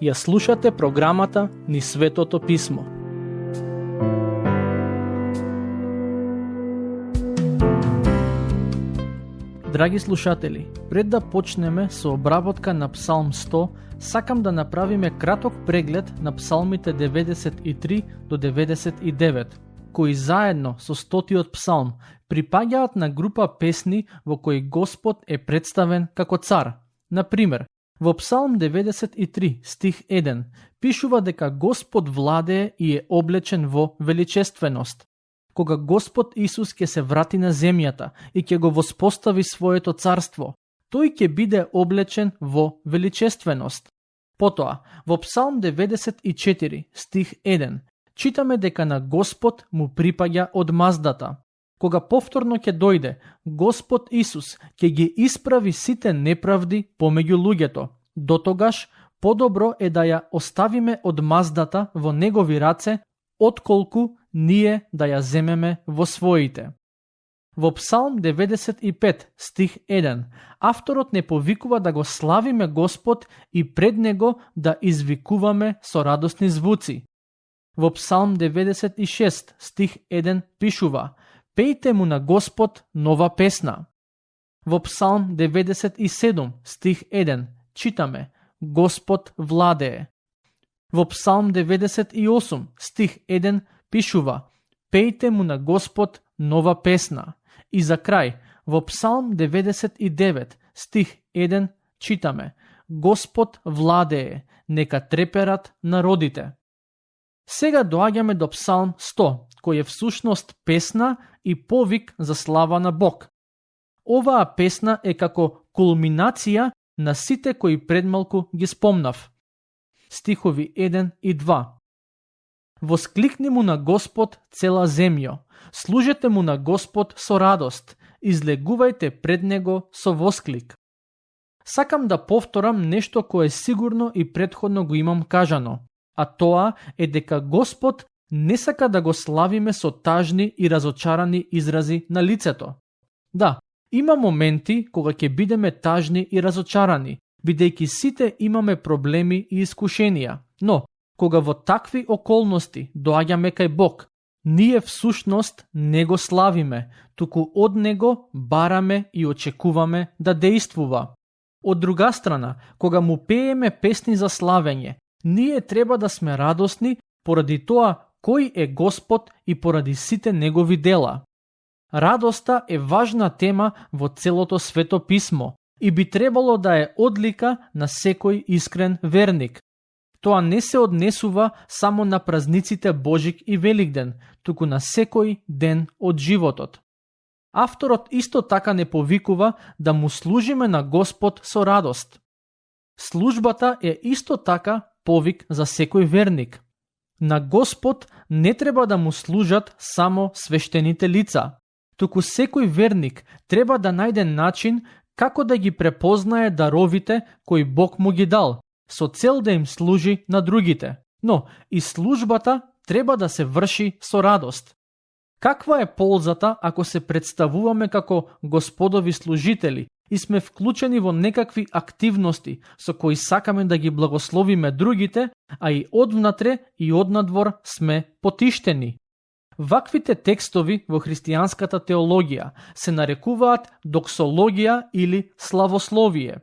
Ја слушате програмата Низ Светото Писмо. Драги слушатели, пред да почнеме со обработка на Псалм 100, сакам да направиме краток преглед на псалмите 93 до 99, кои заедно со 100-тиот псалм припаѓаат на група песни во кои Господ е представен како цар. Например, во Псалм 93, стих 1, пишува дека Господ владее и е облечен во величественост. Кога Господ Исус ќе се врати на земјата и ќе го воспостави своето царство, тој ќе биде облечен во величественост. Потоа, во Псалм 94, стих 1, читаме дека на Господ му припаѓа одмаздата. Кога повторно ќе дојде, Господ Исус ќе ги исправи сите неправди помеѓу луѓето. Дотогаш, подобро е да ја оставиме одмаздата во негови раце, отколку ние да ја земеме во своите. Во Псалм 95, стих 1, авторот не повикува да го славиме Господ и пред него да извикуваме со радосни звуци. Во Псалм 96, стих 1 пишува: Пејте му на Господ нова песна. Во Псалм 97, стих 1 читаме: Господ владее. Во Псалм 98, стих 1 пишува: Пејте му на Господ нова песна. И за крај, во Псалм 99, стих 1 читаме: Господ владее, нека треперат народите. Сега доаѓаме до Псалм 100, кој е всушност песна и повик за слава на Бог. Оваа песна е како кулминација на сите кои предмалку ги спомнав. Стихови 1 и 2. Воскликни му на Господ цела земјо, служете му на Господ со радост, излегувајте пред него со восклик. Сакам да повторам нешто кое сигурно и претходно го имам кажано, а тоа е дека Господ не сака да го славиме со тажни и разочарани изрази на лицето. Да, има моменти кога ќе бидеме тажни и разочарани, бидејќи сите имаме проблеми и искушенија, но кога во такви околности доаѓаме кај Бог, ние всушност не го славиме, туку од него бараме и очекуваме да действува. Од друга страна, кога му пееме песни за славење, ние треба да сме радосни поради тоа кој е Господ и поради сите негови дела. Радоста е важна тема во целото Свето Писмо и би требало да е одлика на секој искрен верник. Тоа не се однесува само на празниците Божик и Великден, туку на секој ден од животот. Авторот исто така не повикува да му служиме на Господ со радост. Службата е исто така повик за секој верник. На Господ не треба да му служат само свештените лица, туку секој верник треба да најде начин како да ги препознае даровите кои Бог му ги дал, со цел да им служи на другите. Но и службата треба да се врши со радост. Каква е ползата ако се представуваме како Господови служители и сме вклучени во некакви активности со кои сакаме да ги благословиме другите, а и одвнатре и однадвор сме потиштени? Ваквите текстови во христијанската теологија се нарекуваат доксологија или славословие.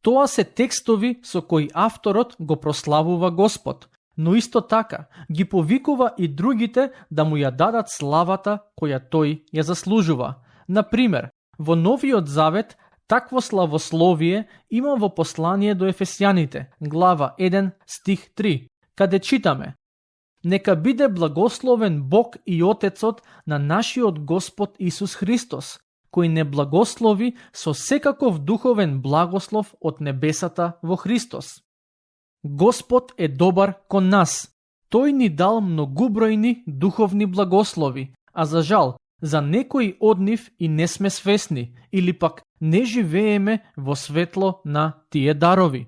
Тоа се текстови со кои авторот го прославува Господ, но исто така ги повикува и другите да му ја дадат славата која тој ја заслужува. Например, во Новиот Завет такво славословие има во послание до Ефесјаните, глава 1, стих 3, каде читаме: Нека биде благословен Бог и Отецот на нашиот Господ Исус Христос, кој не благослови со секаков духовен благослов од небесата во Христос. Господ е добар кон нас. Тој ни дал многубројни духовни благослови, а за жал, за некои од нив и не сме свесни, или пак не живееме во светло на тие дарови.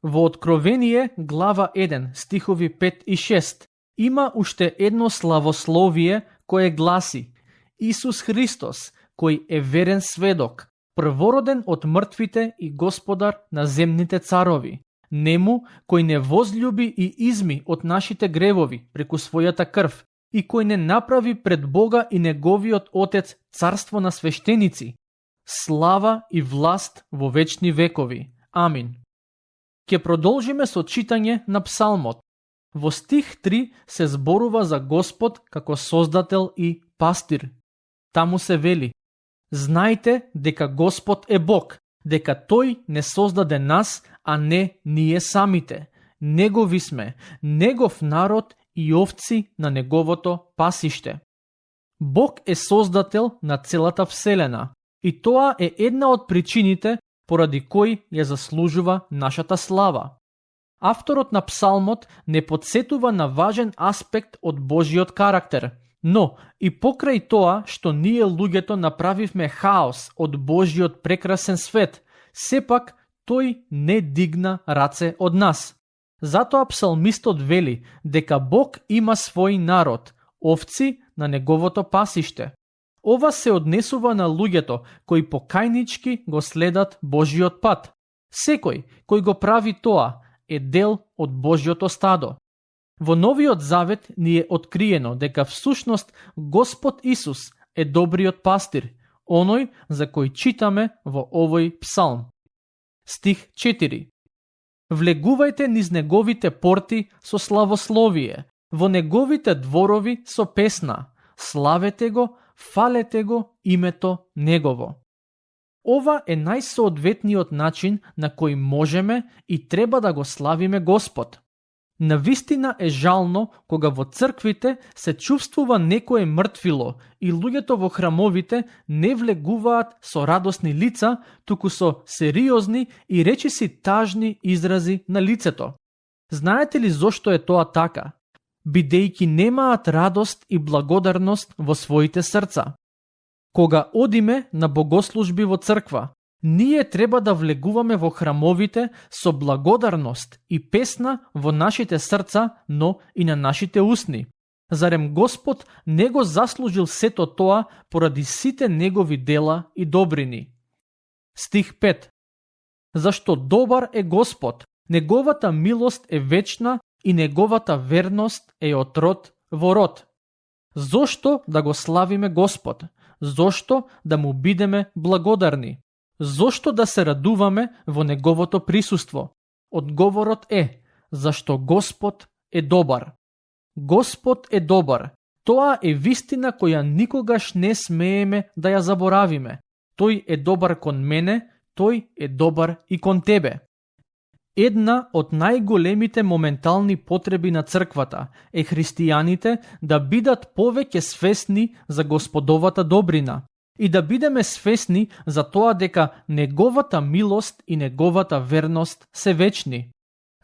Во Откровение, глава 1, стихови 5 и 6, има уште едно славословие кое гласи: Исус Христос, кој е верен сведок, првороден од мртвите и господар на земните царови. Нему кој не возлюби и изми од нашите гревови преку својата крв и кој не направи пред Бога и неговиот Отец царство на свештеници, слава и власт во вечни векови. Амин. Ке продолжиме со читање на псалмот. Во стих 3 се зборува за Господ како создател и пастир. Таму се вели: знајте дека Господ е Бог, дека Тој не создаде нас, а не ние самите. Негови сме, Негов народ и овци на Неговото пасиште. Бог е создател на целата вселена и тоа е една од причините поради кој ја заслужува нашата слава. Авторот на псалмот не подсетува на важен аспект од Божиот карактер, но и покрај тоа што ние луѓето направивме хаос од Божиот прекрасен свет, сепак тој не дигна раце од нас. Затоа псалмистот вели дека Бог има свој народ, овци на Неговото пасиште. Ова се однесува на луѓето кои покајнички го следат Божиот пат. Секој кој го прави тоа е дел од Божиото стадо. Во Новиот Завет ни е откриено дека всушност Господ Исус е добриот пастир, оној за кој читаме во овој псалм. Стих 4. Влегувајте низ неговите порти со славословие, во неговите дворови со песна, славете го, фалете го името Негово. Ова е најсоодветниот начин на кој можеме и треба да го славиме Господ. Навистина е жално кога во црквите се чувствува некое мртвило и луѓето во храмовите не влегуваат со радосни лица, туку со сериозни и речиси тажни изрази на лицето. Знаете ли зошто е тоа така? Бидејќи немаат радост и благодарност во своите срца. Кога одиме на богослужби во црква, ние треба да влегуваме во храмовите со благодарност и песна во нашите срца, но и на нашите усни. Зарем Господ не го заслужил сето тоа поради сите Негови дела и добрини? Стих 5. Зашто добар е Господ, Неговата милост е вечна и Неговата верност е од род во род. Зошто да го славиме Господ? Зошто да му бидеме благодарни? Зошто да се радуваме во Неговото присуство? Одговорот е: зашто Господ е добар. Господ е добар. Тоа е вистина која никогаш не смееме да ја заборавиме. Тој е добар кон мене, тој е добар и кон тебе. Една од најголемите моментални потреби на црквата е христијаните да бидат повеќе свесни за Господовата добрина и да бидеме свесни за тоа дека Неговата милост и Неговата верност се вечни.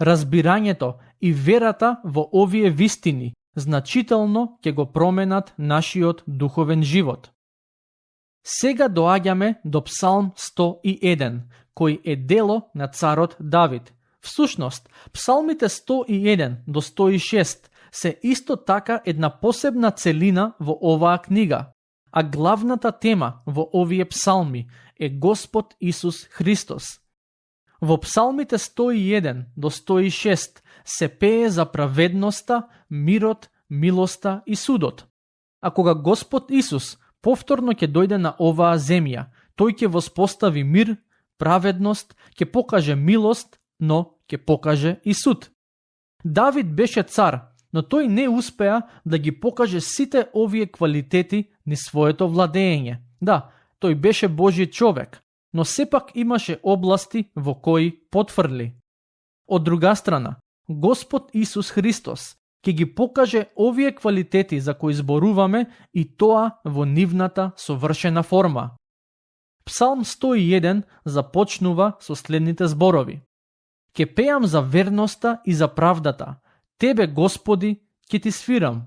Разбирањето и верата во овие вистини значително ќе го променат нашиот духовен живот. Сега доаѓаме до Псалм 101, кој е дело на царот Давид. Всушност, псалмите 101 до 106 се исто така една посебна целина во оваа книга, а главната тема во овие псалми е Господ Исус Христос. Во псалмите 101 до 106 се пее за праведноста, мирот, милоста и судот. А кога Господ Исус повторно ќе дојде на оваа земја, тој ќе воспостави мир, праведност, ќе покаже милост, но ќе покаже и суд. Давид беше цар, но тој не успеа да ги покаже сите овие квалитети низ своето владење. Да, тој беше Божји човек, но сепак имаше области во кои потврли. Од друга страна, Господ Исус Христос ќе ги покаже овие квалитети за кои зборуваме и тоа во нивната совршена форма. Псалм 101 започнува со следните зборови: Ке пеам за верноста и за правдата. Тебе, Господи, ке ти свирам.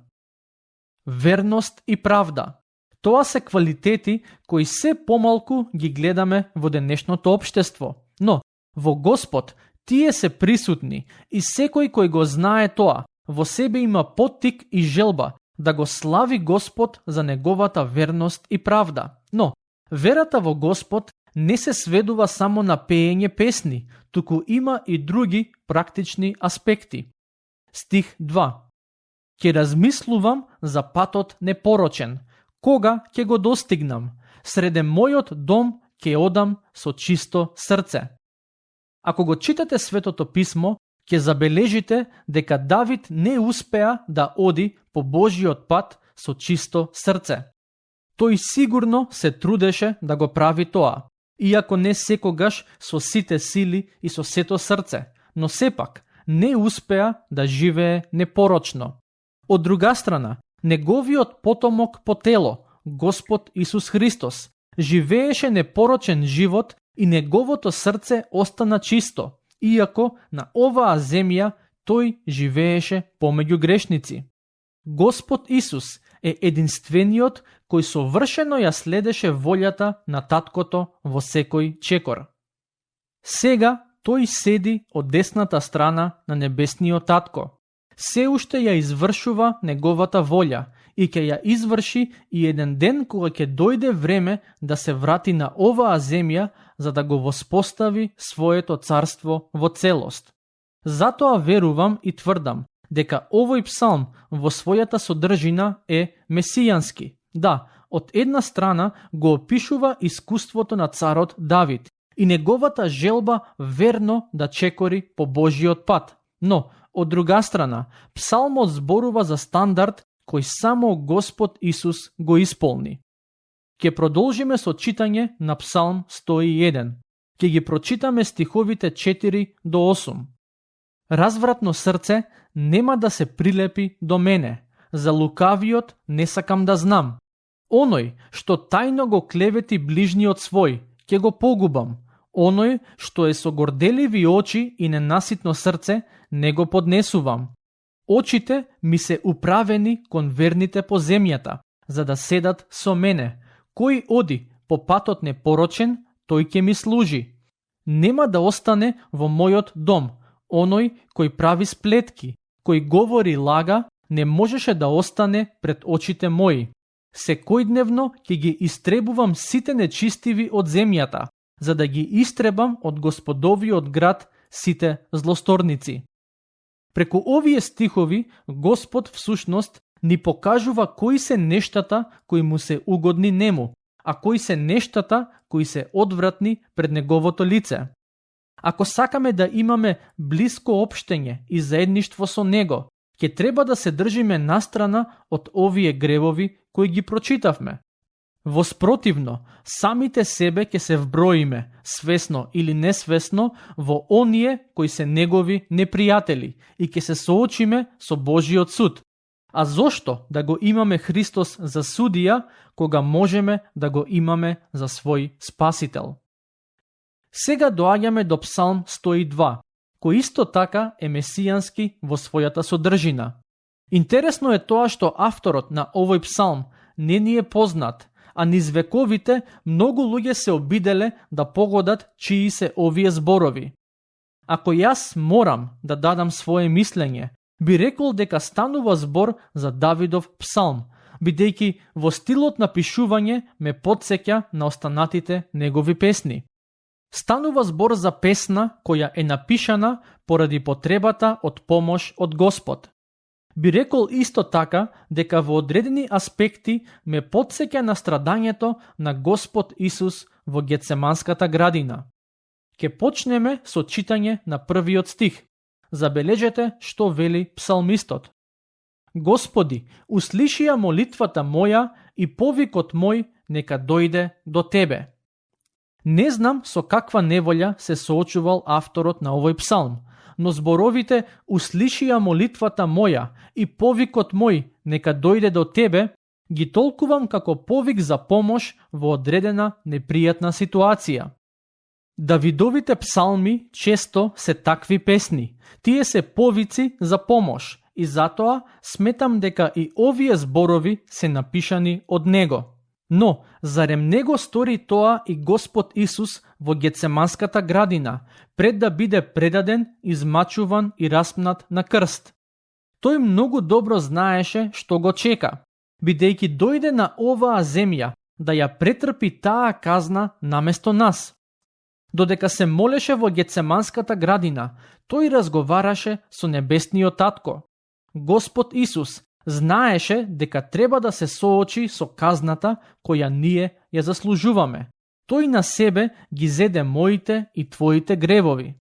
Верност и правда. Тоа се квалитети кои се помалку ги гледаме во денешното општество. Но, во Господ, тие се присутни и секој кој го знае тоа, во себе има поттик и желба да го слави Господ за Неговата верност и правда. Но, Верата во Господ не се сведува само на пеење песни, туку има и други практични аспекти. Стих 2. Ке размислувам за патот непорочен, кога ќе го достигнам, среде мојот дом ќе одам со чисто срце. Ако го читате Светото писмо, ќе забележите дека Давид не успеа да оди по Божиот пат со чисто срце. Тој сигурно се трудеше да го прави тоа, иако не секогаш со сите сили и со сето срце, но сепак не успеа да живее непорочно. Од друга страна, неговиот потомок по тело, Господ Исус Христос, живееше непорочен живот и неговото срце остана чисто, иако на оваа земја тој живееше помеѓу грешници. Господ Исус е единствениот кој совршено ја следеше волјата на таткото во секој чекор. Сега тој седи од десната страна на небесниот татко. Се уште ја извршува неговата волја и ќе ја изврши и еден ден кога ќе дојде време да се врати на оваа земја за да го воспостави своето царство во целост. Затоа верувам и тврдам дека овој псалм во својата содржина е месијански. Да, од една страна го опишува искуството на царот Давид и неговата желба верно да чекори по Божиот пат. Но, од друга страна, псалмот зборува за стандард кој само Господ Исус го исполни. Ке продолжиме со читање на Псалм 101. Ке ги прочитаме стиховите 4 до 8. Развратно срце нема да се прилепи до мене, за лукавиот не сакам да знам. Оној што тајно го клевети ближниот свој, ќе го погубам. Оној што е со горделиви очи и ненаситно срце, не го поднесувам. Очите ми се управени кон верните по земјата, за да седат со мене. Кој оди по патот непорочен, тој ќе ми служи. Нема да остане во мојот дом. Оној кој прави сплетки, кој говори лага, не можеше да остане пред очите мои. Секојдневно ќе ги истребувам сите нечистиви од земјата, за да ги истребам од Господовиот град сите злосторници. Преку овие стихови, Господ всушност ни покажува кои се нештата кои му се угодни нему, а кои се нештата кои се одвратни пред неговото лице. Ако сакаме да имаме блиско општење и заедништво со него, ќе треба да се држиме настрана од овие гревови кои ги прочитавме. Воспротивно, самите себе ќе се вброиме, свесно или несвесно, во оние кои се негови непријатели и ќе се соочиме со Божиот суд. А зошто да го имаме Христос за судија, кога можеме да го имаме за свој спасител? Сега доаѓаме до Псалм 102, кој исто така е месијански во својата содржина. Интересно е тоа што авторот на овој псалм не ни е познат, а низ вековите многу луѓе се обиделе да погодат чии се овие зборови. Ако јас морам да дадам свое мислење, би рекол дека станува збор за Давидов псалм, бидејќи во стилот на пишување ме потсеќа на останатите негови песни. Станува збор за песна која е напишана поради потребата од помош од Господ. Би рекол исто така дека во одредени аспекти ме потсеќа на страдањето на Господ Исус во Гетсеманската градина. Ке почнеме со читање на првиот стих. Забележете што вели псалмистот. Господи, услишија молитвата моја и повикот мој нека дојде до Тебе. Не знам со каква неволја се соочувал авторот на овој псалм, но зборовите услишија молитвата моја и повикот мој нека дојде до Тебе ги толкувам како повик за помош во одредена непријатна ситуација. Давидовите псалми често се такви песни. Тие се повици за помош и затоа сметам дека и овие зборови се напишани од него. Но, зарем не го стори тоа и Господ Исус во Гетсеманската градина, пред да биде предаден, измачуван и распнат на крст? Тој многу добро знаеше што го чека, бидејќи дојде на оваа земја да ја претрпи таа казна наместо нас. Додека се молеше во Гетсеманската градина, тој разговараше со небесниот татко. Господ Исус знаеше дека треба да се соочи со казната која ние ја заслужуваме. Тој на себе ги зеде моите и твоите гревови.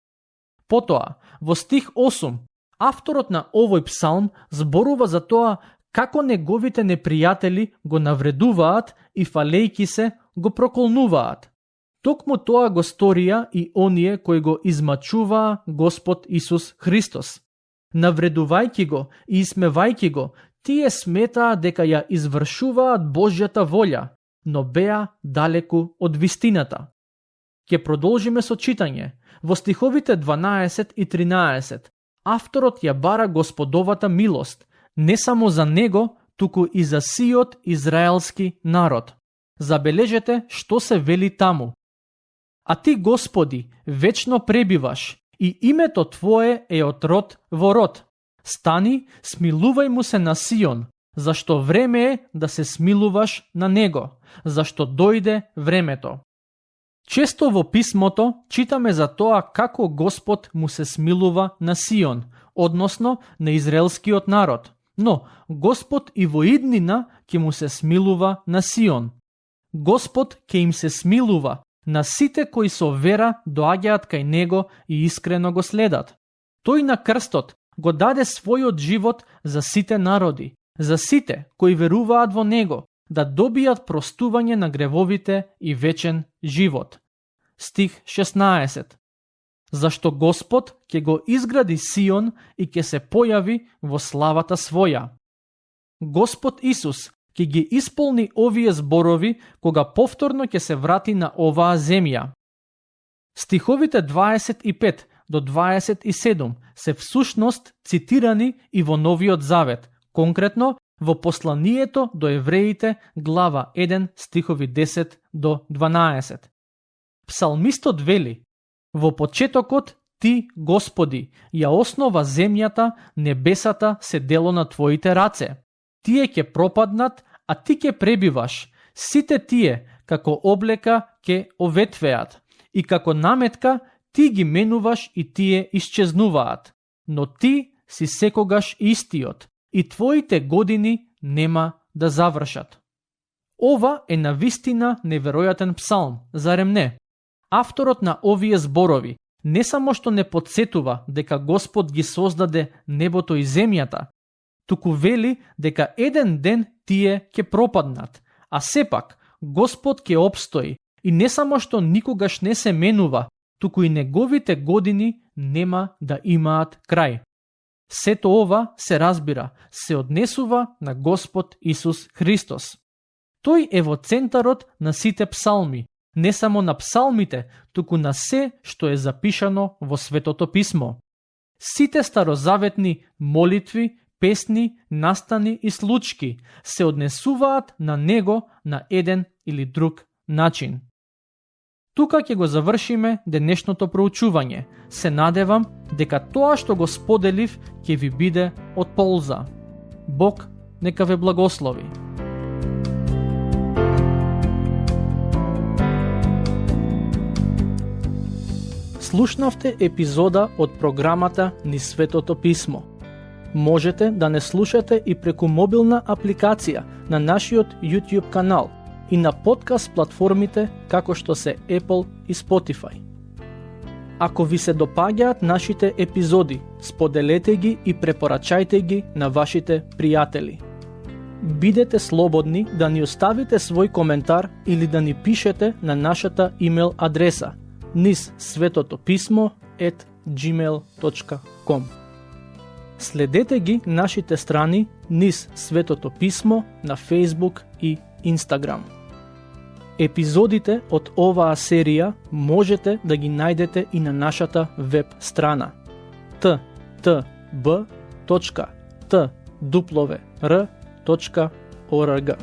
Потоа, во стих 8, авторот на овој псалм зборува за тоа како неговите непријатели го навредуваат и фалејки се го проколнуваат. Токму тоа го сторија и оние кои го измачуваа Господ Исус Христос. Навредувајќи го и исмевајќи го, тие сметаа дека ја извршуваат Божјата волја, но беа далеку од вистината. Ќе продолжиме со читање. Во стиховите 12 и 13, авторот ја бара Господовата милост, не само за него, туку и за сиот израелски народ. Забележете што се вели таму. А ти, Господи, вечно пребиваш, и името Твое е од род во род. Стани, смилувај му се на Сион, зашто време е да се смилуваш на него, зашто дојде времето. Често во писмото читаме за тоа како Господ му се смилува на Сион, односно на израелскиот народ. Но Господ и во иднина ќе му се смилува на Сион. Господ ќе им се смилува на сите кои со вера доаѓаат кај него и искрено го следат. Тој на крстот го даде својот живот за сите народи, за сите кои веруваат во него, да добијат простување на гревовите и вечен живот. Стих 16. Зашто Господ ќе го изгради Сион и ќе се појави во славата своја. Господ Исус ќе ги исполни овие зборови кога повторно ќе се врати на оваа земја. Стиховите 25 до 27 се всушност цитирани и во Новиот Завет, конкретно во посланието до евреите, глава 1, стихови 10 до 12. Псалмистот вели: во почетокот ти, Господи, ја основа земјата, небесата се дело на твоите раце. Тие ќе пропаднат, а ти ќе пребиваш. Сите тие, како облека, ќе оветвеат. И како наметка, ти ги менуваш и тие исчезнуваат. Но ти си секогаш истиот и твоите години нема да завршат. Ова е навистина неверојатен псалм, зарем не? Авторот на овие зборови не само што не подсетува дека Господ ги создаде небото и земјата, туку вели дека еден ден тие ќе пропаднат, а сепак Господ ќе опстои и не само што никогаш не се менува, туку и неговите години нема да имаат крај. Сето ова се разбира, се однесува на Господ Исус Христос. Тој е во центарот на сите псалми, не само на псалмите, туку на се што е запишано во Светото Писмо. Сите старозаветни молитви, песни, настани и случки се однесуваат на него на еден или друг начин. Тука ќе го завршиме денешното проучување. Се надевам дека тоа што го споделив ќе ви биде од полза. Бог нека ве благослови. Слушнавте епизода од програмата Низ Светото Писмо. Можете да не слушате и преку мобилна апликација на нашиот YouTube канал и на подкаст платформите како што се Apple и Spotify. Ако ви се допаѓаат нашите епизоди, споделете ги и препорачајте ги на вашите пријатели. Бидете слободни да ни оставите свој коментар или да ни пишете на нашата имейл адреса nizsvetotopismo@gmail.com. Следете ги нашите страни Низ Светото Писмо на Facebook и Instagram. Епизодите од оваа серија можете да ги најдете и на нашата веб страна ttb.twr.org.